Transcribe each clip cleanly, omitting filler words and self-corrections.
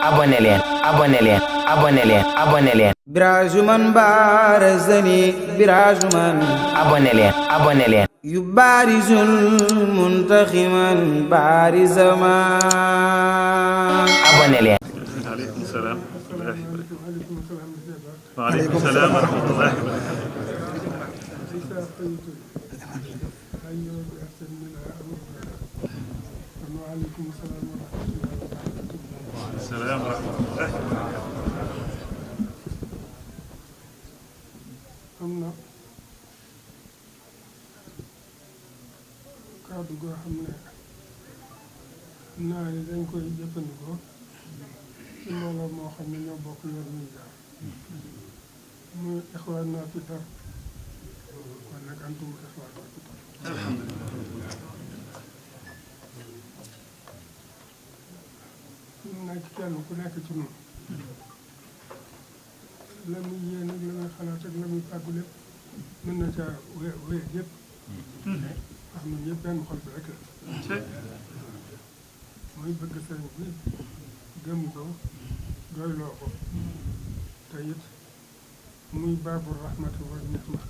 abonné leen abonné leen abonné leen abonné leen Birajuman barazani birajuman abonné leen yubarizul muntaximan barizaman abonné leen aleykum salaam waaleykum salaam wa rahmatullahi wa barakatuh salaam wa rahmatullahi wa barakatuh am na kàddu goo xam ne naa ni dañ koy jëfandikoo ci mbooloo moo xam ne ñoo bokk yor muy jaar muy ixwaan naa fi dar kon nag antum ixwaan naa fi dar ñun nag kenn ku nekk ci ñun la muy yéen ak la muy xalaat ak la muy fàggu lépp mën na caa wéy yëpp ndax ñun ñëpp benn xol bi rek la muy bëgg sëriñ bi gëm ko doyloo ko te it muy baabu rahmati wa nixma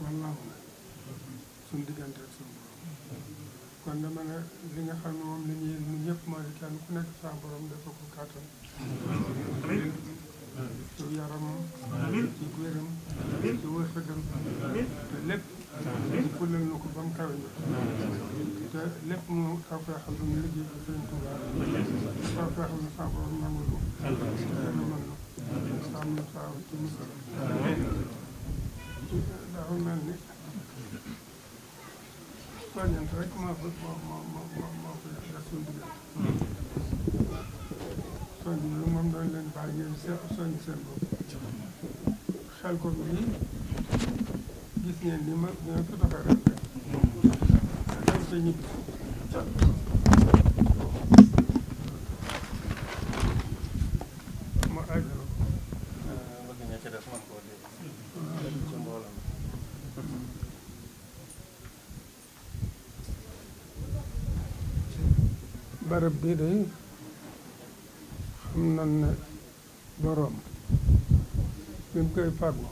wallaahu suñ diggante ak suñu borom kon dama ne li nga xam ne moom la ñuy ñun ñëpp mooy kenn ku nekk sa borom dafa ko kàttan ci yaramam ci wéram ci wërsëgam te lépp mu fulal na ko ba mu kawe ñu te lépp mu taw fee xam ne liggéey bi Sëriñ Tuubaa taw fee xam ne sa borom nangul ko te mën na saam na saa ci musal dafa mel ni soññante rek moo ko def suñu diggante soññ bi moom doon leen bàyyi ngeen soññ seen bopp xel ko bii gis ngeen ni ma fi doxee ren rek dem te ñibbi ma àggale ko barab bii de xam nañ ne boroom bi mu koy fàggu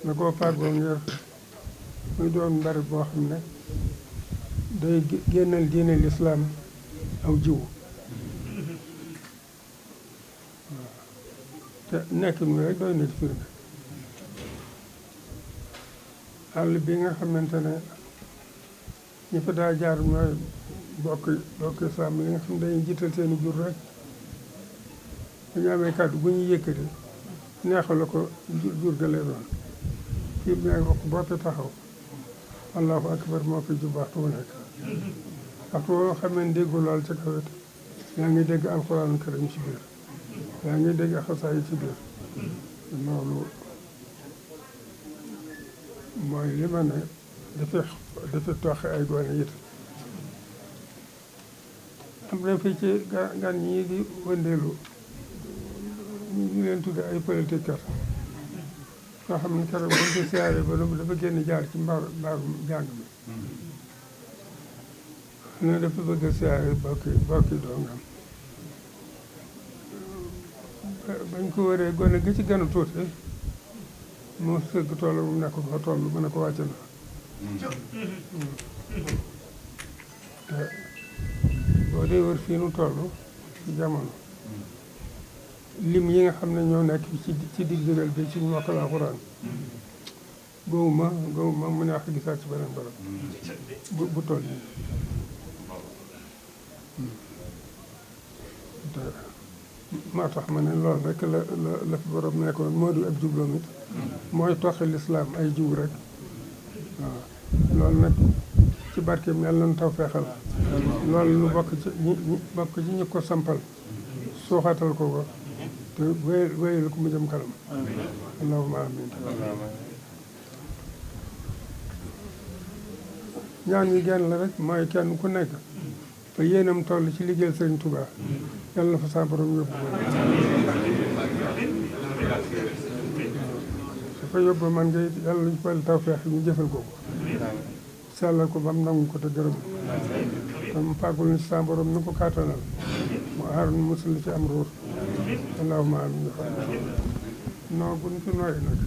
na koo fàggoo ngir muy doon barab boo xam ne day génnal diine lislaam aw jiwu waaw te nekkin wi rek doy na ci firnde àll bi nga xamante ne ñi fa daa jaar mooy bokk sàmm yi nga xam ne dañuy jiital seeni jur rek bu ñu amee kàddu bu ñuy yëkkati neexal la ko jur ga lay doon fii mu nekk boo fi taxaw allahu akbar moo fi jub waxtu wu nekk waxtu woo xam ne déggu lool ci kaw it yaa ngi dégg alxuraanu karim ci biir yaa ngi dégg xasaay ci biir loolu mooy li ma ne dafi toxe ay gone it am na fii ci gan ñii di wëndeelu ñu leen tudde ay politique kat nga xam ne keroog bañ ko siyaare ba dafa génn jaar ci mbaaru jàng mi ne dafa bëgg a siyaare bokki doomam bañ ko waree gone gi ci gën a tuuti moo sëgg toll mu nekk fa toll mu ne ko wàcc na te boo dee wër fii nu toll ci jamono lim yi nga xam ne ñoo nekk ci digg-digal bi ci mokkal alxuraan gowuma mu neex a gisaat ci beneen barab bu toll nii te moo tax ma ne loolu rek la fi borom nekkoon moo di ab jubloom it mooy toxi lislaam ay jiw rek waaw loolu nag ci barkeem yàlla na taw feexal loolu lu bokk ci ñi ko sampal suuxatal ko te wéyal ko mu jëm kanam allahumma amin ñaan yi genn la rek mooy kenn ku nekk fa yéenam toll ci liggéeyal Sëriñ Tuubaa yàlla na fa sa borom yóbbu ko su fa yóbbu man nga yàlla luñ fal taw feex ñu jëfal ko sellal ko ba mu nangu ko te gërëm mu fàggul ni sa borom ni ko kàttanal mu aar nu musul ci am ruur allahumma amin noo gun fi nooy nag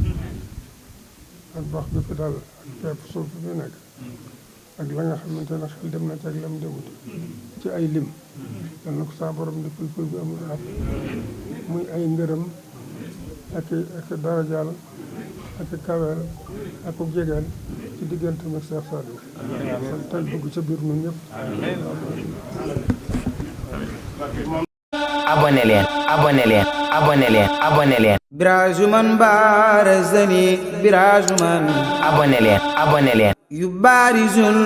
ak dox bi fi dal ak pepp suuf fi nekk ak la nga xamante ne xel dem na ci ak lam demut ci ay lim yal na ko sa borom di ful bi amul ab muy ay ngërëm ak darajaal ak kaweel ak jegeel ci diggante ak Cheikh Saliou tey dugg ca biir ñun ñëpp abonné leen abonné leen abonné leen abonné leen birajuman barazani birajuman abonné leen abonné leen yubarizul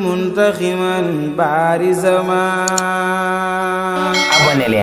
muntaximan barizaman abonné leen